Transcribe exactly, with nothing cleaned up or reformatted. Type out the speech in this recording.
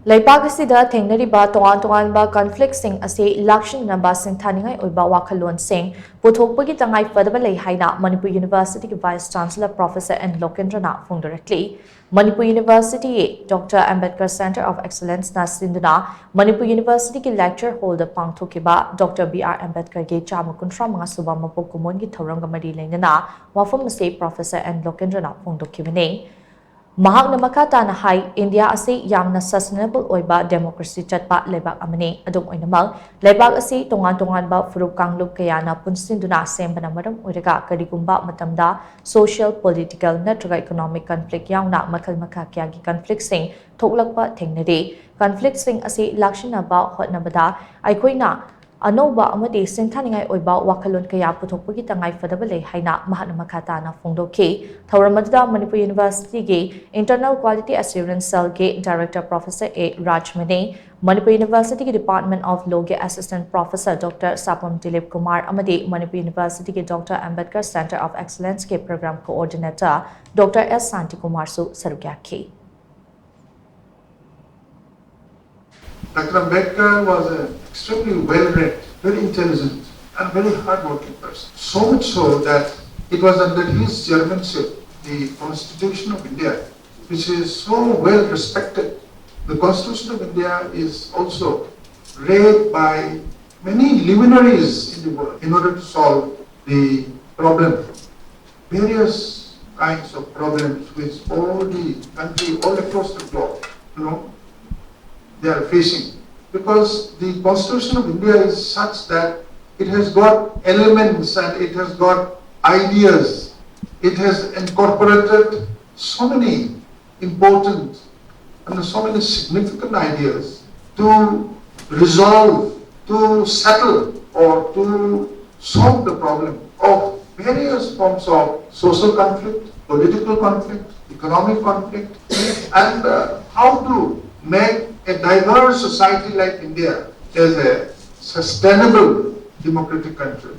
ꯂꯩꯕꯥꯛ ꯑꯁꯤꯗ ꯊꯦꯡꯅꯔꯤꯕ ꯇꯣꯉꯥꯟ ꯇꯣꯉꯥꯟꯕ ꯀꯟꯐ꯭ꯂꯤꯛꯁꯤꯡ ꯑꯁꯤ ꯂꯥꯛꯁꯤꯟꯅꯕ ꯁꯤꯡꯊꯥꯅꯤꯡꯉꯥꯏ ꯑꯣꯏꯕ ꯋꯥꯈꯜꯂꯣꯟꯁꯤꯡ ꯄꯨꯊꯣꯛꯄꯒꯤ ꯇꯉꯥꯏ ꯐꯗꯕ ꯂꯩ ꯍꯥꯏꯅ ꯃꯅꯤꯄꯨꯔ ꯌꯨꯅꯤꯚꯔꯁꯤꯇꯤꯒꯤ ꯚꯥꯏꯁ ꯆꯥꯟꯁꯦꯂꯔ ꯄ꯭ꯔꯣꯐꯦꯁꯔ ꯑꯦꯟ ꯂꯣꯀꯦꯟꯗ꯭ꯔꯅ ꯐꯣꯡꯗꯣꯔꯛꯂꯤ꯫ Manipur university doctor Ambedkar centre of ꯑꯦꯛꯁꯂꯦꯟꯁꯅ ꯁꯤꯟꯗꯨꯅ ꯃꯅꯤꯄꯨꯔ ꯌꯨꯅꯤꯚꯔꯁꯤꯇꯤꯒꯤ ꯂꯦꯛꯆꯔ ꯍꯣꯜꯗ ꯄꯥꯡꯊꯣꯛꯈꯤꯕ ꯗꯣꯛꯇꯔ ꯕꯤ ꯑꯥꯔ ꯑꯝꯕꯦꯗꯀꯔꯒꯤ ꯆꯥꯝꯃ ꯀꯨꯟꯊ꯭ꯔꯥ ꯃꯉꯥ ꯁꯨꯕ ꯃꯄꯣꯛ ꯀꯨꯝꯑꯣꯟꯒꯤ ꯊꯧꯔꯝꯒ ꯃꯔꯤ ꯂꯩꯅꯅ ꯋꯥꯐꯝ ꯑꯁꯤ ꯄ꯭ꯔꯣꯐꯦꯁꯔ ꯑꯦꯟ ꯂꯣꯀꯦꯟꯗ꯭ꯔꯅ ꯐꯣꯡꯗꯣꯛꯈꯤꯕꯅꯤ꯫ ꯃꯍꯥꯛꯅ ꯃꯈꯥ ꯇꯥꯅ ꯍꯥꯏ, ꯏꯟꯗꯤꯌꯥ ꯑꯁꯤ ꯌꯥꯝꯅ ꯁꯁꯇꯦꯅꯦꯕꯜ ꯑꯣꯏꯕ ꯗꯦꯃꯣꯀ꯭ꯔꯦꯁꯤ ꯆꯠꯄ ꯂꯩꯕꯥꯛ ꯑꯃꯅꯤ꯫ ꯑꯗꯨꯝ ꯑꯣꯏꯅꯃꯛ, ꯂꯩꯕꯥꯛ ꯑꯁꯤ ꯇꯣꯉꯥꯟ ꯇꯣꯉꯥꯟꯕ ꯐꯨꯔꯨꯞ ꯀꯥꯡꯂꯨꯞ ꯀꯌꯥꯅ ꯄꯨꯟꯁꯤꯟꯗꯨꯅ ꯁꯦꯝꯕꯅ ꯃꯔꯝ ꯑꯣꯏꯔꯒ, ꯀꯔꯤꯒꯨꯝꯕ ꯃꯇꯝꯗ ꯁꯣꯁꯤꯌꯦꯜ, ꯄꯣꯂꯤꯇꯤꯀꯦꯜ ꯅꯠꯇ꯭ꯔꯒ ꯏꯀꯣꯅꯣꯃꯤꯛ ꯀꯟꯐ꯭ꯂꯤꯛ ꯌꯥꯎꯅ ꯃꯈꯜ ꯃꯈꯥ ꯀꯌꯥꯒꯤ ꯀꯟꯐ꯭ꯂꯤꯛꯁꯤꯡ ꯊꯣꯛꯂꯛꯄ ꯊꯦꯡꯅꯔꯤ꯫ ꯀꯟꯐ꯭ꯂꯤꯛꯁꯤꯡ ꯑꯁꯤ ꯂꯥꯛꯁꯤꯟꯅꯕ ꯍꯣꯠꯅꯕꯗ ꯑꯩꯈꯣꯏꯅ ꯑꯅꯧꯕ ꯑꯃꯗꯤ ꯁꯤꯡꯊꯥꯅꯤꯡꯉꯥꯏ ꯑꯣꯏꯕ ꯋꯥꯈꯜꯂꯣꯟ ꯀꯌꯥ ꯄꯨꯊꯣꯛꯄꯒꯤ ꯇꯉꯥꯏ ꯐꯗꯕ ꯂꯩ ꯍꯥꯏꯅ ꯃꯍꯥꯛꯅ ꯃꯈꯥ ꯇꯥꯅ ꯐꯣꯡꯗꯣꯛꯈꯤ꯫ ꯊꯧꯔꯝ ꯑꯗꯨꯗ ꯃꯅꯤꯄꯨꯔ ꯌꯨꯅꯤꯚꯔꯁꯤꯇꯤꯒꯤ ꯏꯟꯇꯔꯅꯦꯜ ꯀ꯭ꯋꯥꯂꯤꯇꯤ ꯑꯦꯁꯨꯔꯦꯟꯁ ꯁꯦꯜꯒꯤ director professor A Rajmani, Manipur ꯌꯨꯅꯤꯚꯔꯁꯤꯇꯤꯒꯤ ꯗꯤꯄꯥꯔꯠꯃꯦꯟ ꯑꯣꯐ ꯂꯣꯒꯤ assistant professor doctor Sapam Dilip Kumar ꯑꯃꯗꯤ ꯃꯅꯤꯄꯨꯔ ꯌꯨꯅꯤꯚꯔꯁꯤꯇꯤꯒꯤ ꯗꯣꯛꯇꯔ ꯑꯝꯕꯦꯗꯀꯔ ꯁꯦꯟꯇꯔ ꯑꯣꯐ ꯑꯦꯛꯁꯂꯦꯟꯁꯀꯤ ꯄ꯭ꯔꯣꯒ꯭ꯔꯥꯝ ꯀꯣꯑꯣꯔꯗꯤꯅꯦꯇꯔ ꯗꯣꯛꯇꯔ ꯑꯦꯁ ꯁꯥꯟꯇꯤꯀꯨꯃꯥꯔꯁꯨ ꯁꯔꯨꯛ ꯌꯥꯈꯤ꯫ Doctor Ambedkar was an extremely well-read, very intelligent, and very hard-working person. So much so that it was under his chairmanship the Constitution of India, which is so well respected. The Constitution of India is also read by many luminaries in the world in order to solve the problem. Various kinds of problems which all the country, all across the globe, you know, they are facing. Because the Constitution of India is such that it has got elements and it has got ideas. It has incorporated so many important and so many significant ideas to resolve, to settle, or to solve the problem of various forms of social conflict, political conflict, economic conflict, and uh, how to make a diverse society like India as a sustainable democratic country.